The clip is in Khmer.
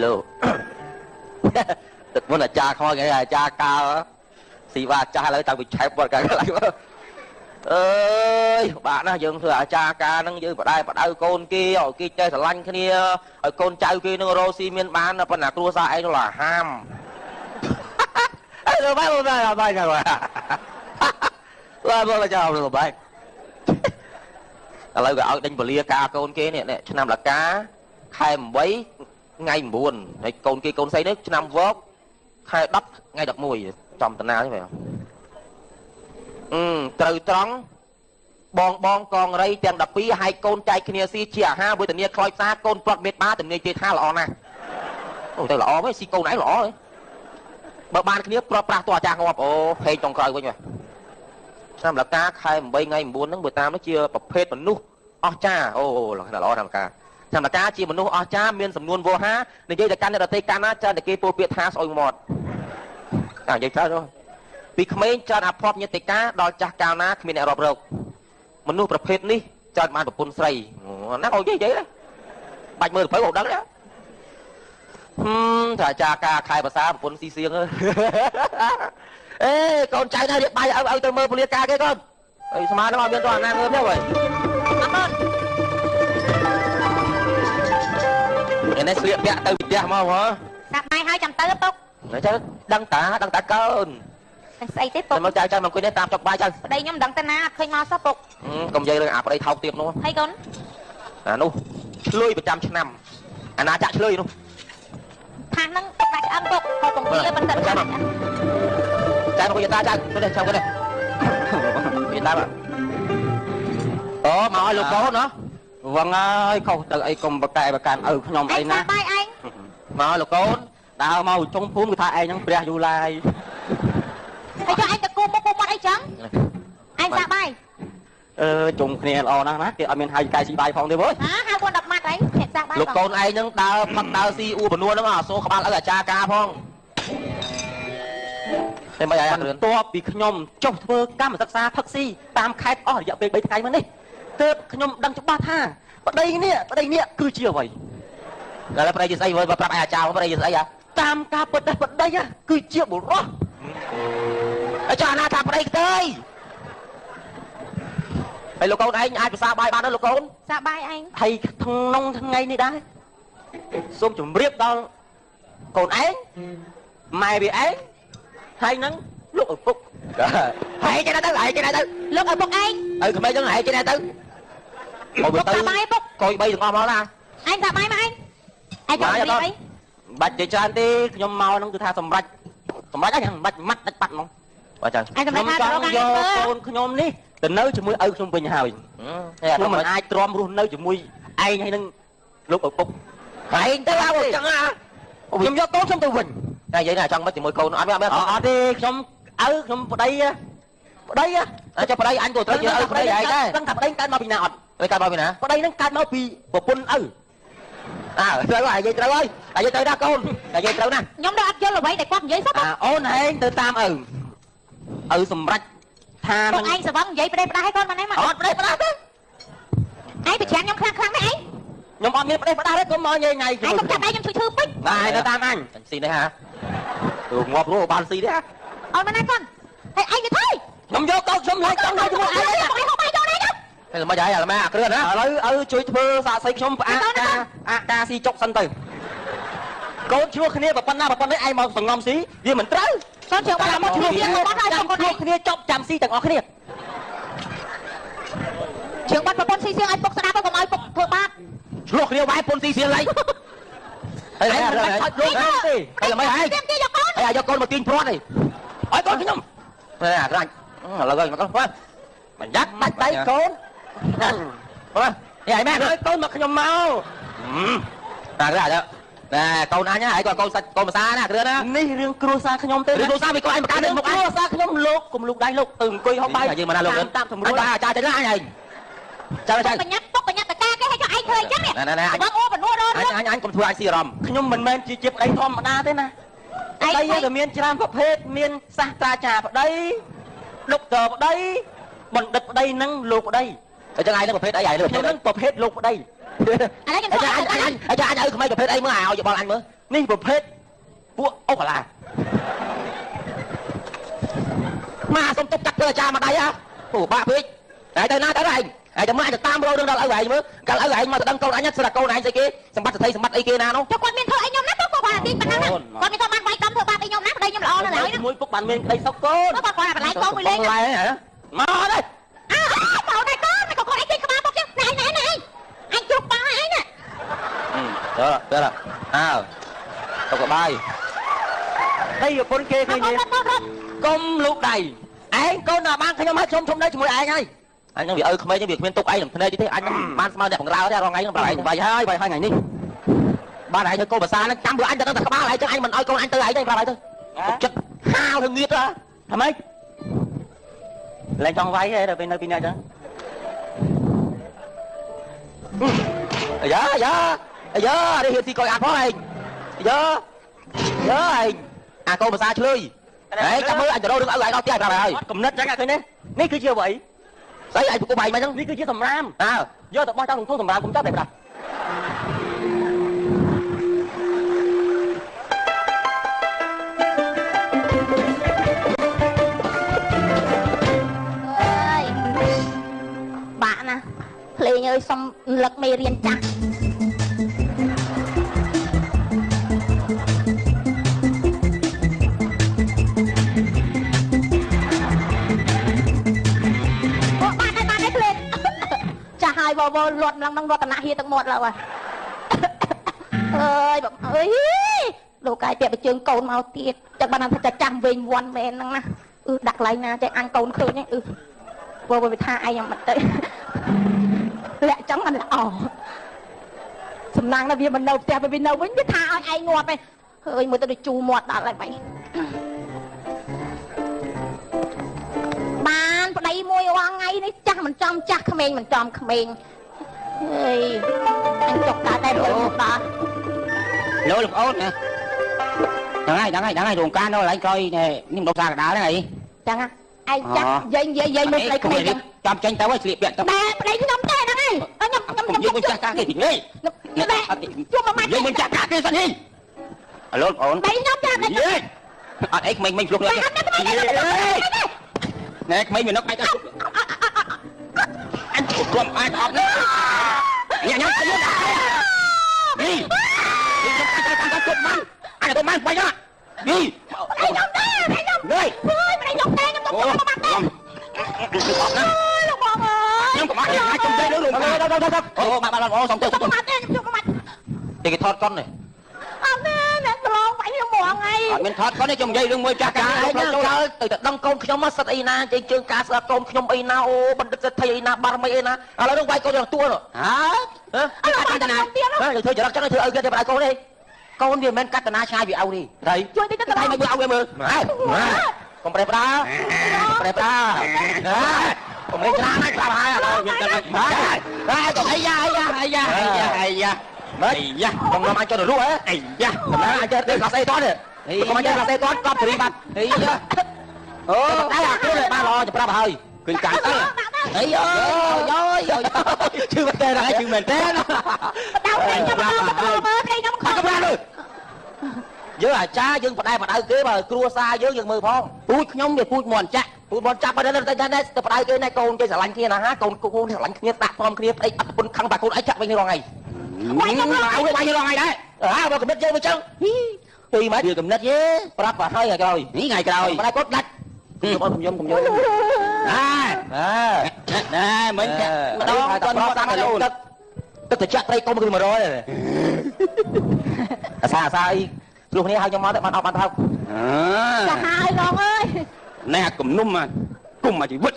ឡូទឹកមុនអាចារ្យខ្មោចគេអាចារ្យកាលស៊ីវ៉ាចាស់ឥឡូវតាំងពីឆែបវត្តកាលកន្លែងអើយបាក់ណាស់យើងធ្វើអាចារ្យការហ្នឹងយើងបដែបដៅកូនគេឲ្យគេចេះស្រឡាញ់គ្នាឲ្យកូនចៅគេនឹងរកស៊ីមានបានប៉ុន្តែគ្រួសារឯងនោះឡាហាមអើយបាយបាយបាយបាយបាយបាយចោលបាយឥឡូវក៏ឲ្យដេញពលាការកូនគេនេះឆ្នាំលកាខែ8ថ្ងៃ9ហើយកូនគេកូនស្រីនេះឆ្នាំវកខែ10ថ្ងៃ11ចំតាណាទេត្រូវត្រង់បងបងកងរៃទាំង12ហើយកូនចែកគ្នាស៊ីជាអាហារវេទនាខ្លោចផ្សារកូនប្រត់មេត្តាទំនាយទេថាល្អណាស់អូទៅល្អវិញស៊ីកូនឯងល្អបើបានគ្នាប្រត់ប្រាស់តអាចារ្យងាប់អូហេងចុងក្រោយវិញឆ្នាំលកាខែ8ថ្ងៃ9ហ្នឹងបើតាមនោះជាប្រភេទមនុស្សអស្ចារ្យអូល្អឆ្នាំលកាឆ្នាំលកាជាមនុស្សអស្ចារ្យមានសំនួនវោហានិយាយទៅកាន់អ្នកដទៃកាន់ណាច្រើនតែគេពោលពាក្យថាស្អុយមាត់អានិយាយច្រើនពីក្មេងច្រើនអភ័ព្វញាតិកាដល់ចាស់កាលណាគ្មានអ្នករាប់រកមនុស្សប្រភេទនេះច្រើនបានប្រពន្ធស្រីណាអូនិយាយបាច់មើលទៅក៏ដឹងដែរថាអាចារ្យការខែភាសាប្រពន្ធស៊ីសៀងអេកូនចៅណារៀបបាយឲ្យទៅមើលពលិការគេកូនអីស្មានហ្នឹងអត់មានតអាណាងើបទេវើយអត់កូនឯនេះស្លៀកពាក់ទៅផ្ទះមកហ៎សាប់បាយហើយចាំទៅពុកចឹងដឹងតាដឹងតាកូនស្អីទេពុកមកចៅចៅមកអង្គុយនេះតាមចុកបាយចៅប្តីខ្ញុំមិនដឹងទៅណាអត់ឃើញមកសោះពុកកុំនិយាយរឿងអាប្តីថោកទៀតនោះហើយកូនអានោះឆ្លុយប្រចាំឆ្នាំអាណាចាក់ឆ្លុយនោះថាហ្នឹងពុកដាក់ឆ្អឹងពុកហូបកំពីប៉ុន្តែចៅមកយតាចៅនេះចៅនេះយតាអូមកឲ្យលោកកូនណាវងហើយខុសទៅអីកុំបកែបកាន់ឪខ្ញុំអីណាបាយឯងមកលោកកូនដើរមកចុងភូមិគឺថាឯងហ្នឹងព្រះយូឡាយហើយចុះឯងទៅគូមុខគូមាត់អីចឹងឯងសាបាយអឺជុំគ្នាល្អណាស់ណាគេអត់មានហៅកាយស៊ីបាយផងទេវើយហៅគាត់10ម៉ាត់ឯងអ្នកសាបាយលោកកូនឯងហ្នឹងដើរផឹកដើរស៊ីអ៊ូបនួនហ្នឹងអសូក្បាលឪអាចារ្យការផងតែមិនអាយតបពីខ្ញុំចុះធ្វើកម្មសិក្សាផឹកស៊ីតាមខេត្តអស់រយៈពេល3ថ្ងៃមកនេះទើបខ្ញុំដឹងច្បាស់ថាប្តីនេះគឺជាអ្វីដល់ប្តីជាស្អីវើប្រាប់ឲ្យអាចារ្យប្តីជាស្អីហ៎តាមការពិតប្តីគឺជាបុរសអាចារ្យណាថាប្តីខ្ទើយហើយលោកកូនឯងអាចភាសាបាយបានទេលោកកូនសាបាយឯងហើយក្នុងថ្ងៃនេះដែរសូមជម្រាបដល់កូនឯងម៉ែវាឯងហើយនឹងលោកឪពុកហើយចេះទៅហើយចេះទៅលោកឪពុកឯងឪក្មេងហ្នឹងហើយចេះទៅមកទៅបាយពុកកុយ3ទាំងអស់មកណាឯងសាបាយមកឯងឯងចង់រៀបអីបាច់និយាយច្រើនទេខ្ញុំមកហ្នឹងគឺថាសម្រេចសម្រេចហ្នឹងបាច់ម៉ាត់ដាច់បាត់ហ្មងបាទចាឯងសម្រេចថាចង់យកកូនខ្ញុំនេះទៅនៅជាមួយឪខ្ញុំវិញហើយខ្ញុំមិនអាចទ្រាំរស់នៅជាមួយឯងហើយនឹងលោកឪពុកឯងទៅអើចឹងខ្ញុំយកកូនខ្ញុំទៅវិញតែនិយាយណាចង់មកជាមួយកូនអត់អត់ទេខ្ញុំឪខ្ញុំប្តីប្តីចុះប្តីអញក៏ត្រូវជាឪប្តីឯងដែរដឹងថាប្តីកើតមកពីណាអត់កើតមកពីណាប្តីនឹងកើតមកពីប្រពន្ធឪអើត្រូវហើយនិយាយត្រូវហើយនិយាយត្រូវណាកូននិយាយត្រូវណាខ្ញុំដល់អត់យល់អ្វីដែលគាត់និយាយសោះអូនឯងទៅតាមឪឪសម្រេចថានឹងឯងសវឹងនិយាយប្តីផ្ដាស់ឲ្យកូនមកនេះមកអត់ប្តីផ្ដាស់ទេឯងប្រចាំខ្ញុំខ្លាំងខ្លាំងណាស់ឯងខ្ញុំអត់មានប្តីផ្ដាស់ទេកុំមកញ៉ៃញ៉ៃឯងកុំចាប់ឯងខ្ញុំឈឺឈឺពេកបាទទៅតាមអញស៊ីនេះហាទៅងាប់រស់បានស៊ីទេហាអូនមកណាកូនហើយឯងទៅថយខ្ញុំយកកូនខ្ញុំឡើងចង់នៅជាមួយឯងឯងហូបបាយកូនឯងហើយមិនហើយអាម៉ែអាគ្រឿនណាឥឡូវឪជួយធ្វើសាកសីខ្ញុំផ្អាកការអាការស៊ីចុកសិនទៅកូនឆ្លោះគ្នាប៉ុណ្ណាប៉ុណ្ណេះឯងមកសងំស៊ីវាមិនត្រូវកូនជឿបាត់មកឆ្លោះគ្នាបាត់ហើយកូនឆ្លោះគ្នាចប់ចាំស៊ីទាំងអស់គ្នាជឿបាត់ប្រពន្ធស៊ីសៀងឲ្យពុកស្ដាប់កុំឲ្យពុកធ្វើបាបឆ្លោះគ្នាវាយពុនស៊ីសៀងឡៃហើយហើយទេហើយមិនហើយយកកូនហើយយកកូនមកទាញព្រាត់ឯងឲ្យកូនខ្ញុំអាក្រាញ់ឥឡូវមកកូនមិនយ៉ាត់ដាច់ដៃកូនបាទនេះឯងម៉ែឲ្យកូនមកខ្ញុំមកអាក្រាញ់ណែកូនអញហើយកូនសាច់កូនភាសាណាគ្រឿណានេះរឿងគ្រួសារខ្ញុំទេរឿងគ្រួសារវាកូនអញមកកើតមុខអញគ្រួសារខ្ញុំលោកកុំលូកដៃលោកទៅអង្គុយហូបបាយយើងមកណាលោកតាមសម្រួលអាចារ្យចេញណាអញឯង ចៅចៅបញ្ញាប់ពុកបញ្ញាប់តកាគេឲ្យចុះឯងធ្វើអញ្ចឹងនេះណែបងអូបនួរអញអញកុំធ្វើឲ្យស៊ីអារម្មណ៍ខ្ញុំមិនមែនជាជាប្តីធម្មតាទេណាប្តីក៏មានច្រើនប្រភេទមានសាស្ត្រាចារ្យប្តីដុកទ័រប្តីបណ្ឌិតប្តីនិងលោកប្តីអញ្ចឹងឯងនឹងប្រភេទអីឯងខ្ញុំនឹងប្រភេទលោកប្តីឥឡូវខ្ញុំអញអញអញឲ្យក្មេងប្រភេទអីមើលឲ្យយោបល់អញមើល នេះប្រភេទពួកអូកាឡាមកសុំទុកកាត់ធ្វើអាចារ្យមកដៃហ៎អូបាក់ពេកហើយទៅណាទៅឯងហើយតែមកអញទៅតាមរោរឿងដល់ឪឯងមើលកាលឪឯងមកទៅដឹងកូនអញស្រាប់កូនឯងស្អីគេសម្បត្តិស្ថិសម្បត្តិអីគេណានោះចុះគាត់មានធ្វើអីខ្ញុំណាគាត់គាត់ទីប៉ុណ្ណឹងណាគាត់មានធ្វើបានវាយដំធ្វើបាបអីខ្ញុំណាប្តីខ្ញុំល្អនៅឡើយណា មួយពុកបានមានក្តីសុខកូន គាត់គាត់បន្លែកូនមួយលេង បន្លែហ៎មកទេ អើមកដែរកូនក៏គាត់អីគេក្បាលពុកចឹងណែណែណែអញជ្រុកបាឯងណា ទៅទៅអើទៅកបាយ ដីប្រពន្ធគេឃើញទេកុំលូកដៃឯងកូនដល់បានខ្ញុំឲ្យខ្ញុំធំនៅជាមួយឯងហើយ អញនឹងវាឪក្មេងវាគ្មានទុកឯងនឹងភ្នែកទេអញនឹងបានស្មើអ្នកបង្រើទេរងថ្ងៃនឹងប្រឯង វាយហើយវាយហើយថ្ងៃនេះ បានឯងធ្វើកូនភាសាហ្នឹងចាំព្រោះអញទៅដឹងតែក្បាលឯងចឹងអញមិនឲ្យកូនអញទៅឯងទេប្រាប់ឯងទៅចិត្តហាវទៅងៀតហ៎ ធ្វើម៉េចលែងចង់វាយទេដល់ពេលនៅពីនេះចឹង អាយ៉ាយ៉ាអាយ៉ានេះហ៊ានស៊ីកុយអាត់ផងឯងអាយ៉ាយ៉ាឯងអាកូនភាសាឆ្លើយហេចាំមើលអញទៅរករឿងឪឯងដល់ផ្ទះប្រាប់ហើយ អត់កំណត់ចឹងឃើញទេនេះគឺជាអ្វី ស្អីឯងប្រគំឯងមិនចឹង នេះគឺជាសម្រាម អើ យកទៅបោះចោលក្នុងធុងសម្រាមកុំចាប់តែប្រាស់ អើយបាក់ណាភ្លេងអើយសុំលឹកមេរៀនចាស់អូបានហើយបានហើយភ្លេងចាស់ហើយវវលត់ឡើងនឹងរតនៈហៀទឹកមាត់ឡើយអើយបងអើយលោកកាយពាក់បជើងកូនមកទៀតចឹងបានថាចាស់វិញវ័នមែនហ្នឹងណាអឺដាក់កន្លែងណាចេះអញកូនឃើញហ្នឹងអឺវវវាថាឯងមិនទៅលាក់ចឹងมันល្អសំណាងណាវាមិននៅផ្ទះវានៅវិញវាថាឲ្យឯងងាប់ឯងហើយមើលទៅដូចជូរមាត់ដល់ហើយបែបានប្តីមួយរាល់ថ្ងៃនេះចាស់មិនចំចាស់ក្មេងមិនចំក្មេងហើយអញចុកកើតតែទៅដល់ លោកលោកអូនណាហ្នឹងហើយហ្នឹងហើយហ្នឹងហើយរោងការនៅកន្លែងក្រោយនេះនេះម្ដុំផ្សារកណ្ដាលហ្នឹងអី ចឹងឯងចាស់និយាយនិយាយនិយាយមួយប្តីក្មេងចឹង ចាំចេញទៅហើយស្លៀកពាក់ទៅ តែប្តីខ្ញុំទេហ្នឹងឯងខ្ញុំខ្ញុំ ខ្ញុំយើងមិនចាស់ការគេតិចនេះ តែជួបមួយម៉ាត់ យើងមិនចាស់ការគេសិននេះអាឡូបងអូន ប្តីខ្ញុំចាប្តី យេអត់អីក្មេងមិញភ្លុក តែអត់ទេក្មេង ណែក្មេងវានឹកអាចអញគុំអាចអត់នេះញ៉ាំញ៉ាំទៅនេះនេះខ្ញុំអាចតាមតាមជប់បានអញទៅបានបាញ់នេះ ប្តីខ្ញុំទេប្តីខ្ញុំ នេះ អើយប្តីខ្ញុំទេខ្ញុំទៅជួបមួយម៉ាត់ទេ អត់ណា អើយលោកបងអើយ ខ្ញុំកុំអាចអាចខ្ញុំទៅលើលោក ទៅទៅទៅអូបាទបាទអូសុំទៅ ជួបមួយម៉ាត់ទេខ្ញុំជួបមួយម៉ាត់ គេថតកុននេះ អត់ទេអ្នកប្រឡងបាញ់ខ្ញុំហ្មងឯង អត់មានថតកុនទេខ្ញុំនិយាយរឿងមួយចាស់ ចា ការ ឯង ចូល ចូលទៅទៅដឹងកូនខ្ញុំមកសិតអីណាជើងជើងការស្ដាប់កូនខ្ញុំអីណាអូបណ្ឌិតសិទ្ធិអីណាបារមីអីណាឥឡូវនោះវាយកូនយ៉ាងទួនោះ ហើ អត់បានតាទៀត ហ៎ធ្វើចរិតចឹងធ្វើឪគេទៅបដៅកូនទេកូនវាមិនមែនកតនាឆ្ងាយពីឪទេ ត្រី ជួយតិចទៅ តែមិនមើលឪវាមើលហ៎កុំប្រេះប្រាប្រេះប្រាកុំលេងច្រើនហើយប្រាប់ហើយឥឡូវ មានតែហើយហើយកុំអីយ៉ាអីយ៉ាអីយ៉ាអីយ៉ាអីយ៉ា មើល អីយ៉ា កុំនាំអញចុះទៅលក់ហ៎ អីយ៉ា កំណាអញចេះទេកស្អីតនេះកុំអញចេះកស្អីតកប់សេរីបាត់ អីយ៉ាអូ តែអាខ្លួនបានល្អចាំប្រាប់ហើយ ឃើញកាន់ទៅអីយោយោយោ ឈឺមែនទេ ហើយជឿមែនទេ ដៅប្តីខ្ញុំមកមើលប្តីខ្ញុំខំ អត់កំរាលើយើងអាចារ្យយើងបដែបដៅគេបើគ្រួសារយើងយើងមើលផង ពូជខ្ញុំវាពូជមន់ចាក់ ពូបនចាប់ទៅទៅទៅទៅបដៅគេណែកូនគេស្រឡាញ់គ្នាណាហាកូនកូនស្រឡាញ់គ្នាដាក់ព្រមគ្នាប្តីអត់ប្រពន្ធខឹងតែកូនឯងចាក់វិញរងថ្ងៃ វាយខ្ញុំឲ្យវាយរងថ្ងៃដែរ អើបើកំណត់យើងវិញចឹងពីម៉េច វាកំណត់យេ ប្រាប់ឲ្យហើយថ្ងៃក្រោយ នេះថ្ងៃក្រោយ បដៅកូនដាច់ខ្ញុំអត់ខ្ញុំកុំយល់ ណែ អើ ណែមិញម្ដង គាត់មកតាមទឹកទឹកត្រជាក់ត្រីកុំគឺ100អាសាអាសាអីឆ្លោះគ្នាឲ្យខ្ញុំមកទៅបានអត់បានថោក អើ ចាហើយបងអើយ ណែគំនុំគុំអាជីវិត